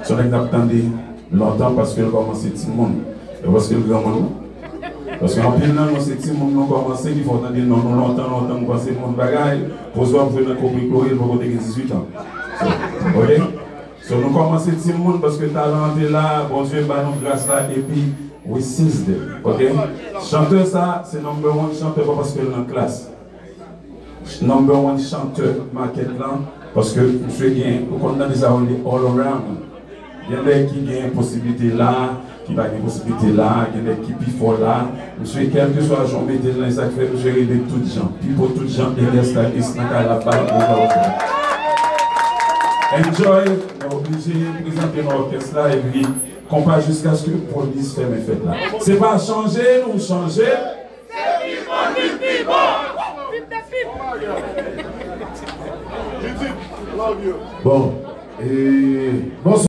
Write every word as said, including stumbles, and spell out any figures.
Se yon nèg n ap tande lontan paske l kòmanse timoun. E paske l granmoun, non. Paske anpil nan nou se timoun nou kòmanse ki fè w tande non nou lontan, lontan, m panse moun bagay, poz w ap jwe nan koprikori, l poko te gen dizuit an. So, ok? So, nou kòmanse timoun paske talan an te la, Bondye ba nou gras la, epi we seized it, ok? Chantè sa, se number one chantè, pa paske l nan klas. Number one chantè makèt lan, paske misye gen, ou konn tande sa yo rele all around. Gen nèg ki gen posiblite la, ki pa gen posiblite la, gen nèg ki pi fò la. Misye, kèlkeswa jan w mete l nan, e sa k fè misye rive tout jan. Pipo tout jan, Elias Stanis nan kay la, bay gwo aplòz. Enjoy, nou oblije prezante nou òkès la, epi konpa jiskaske polis fèmen fèt la. Se pa chanje nou chanje. Bon, e, bonswa.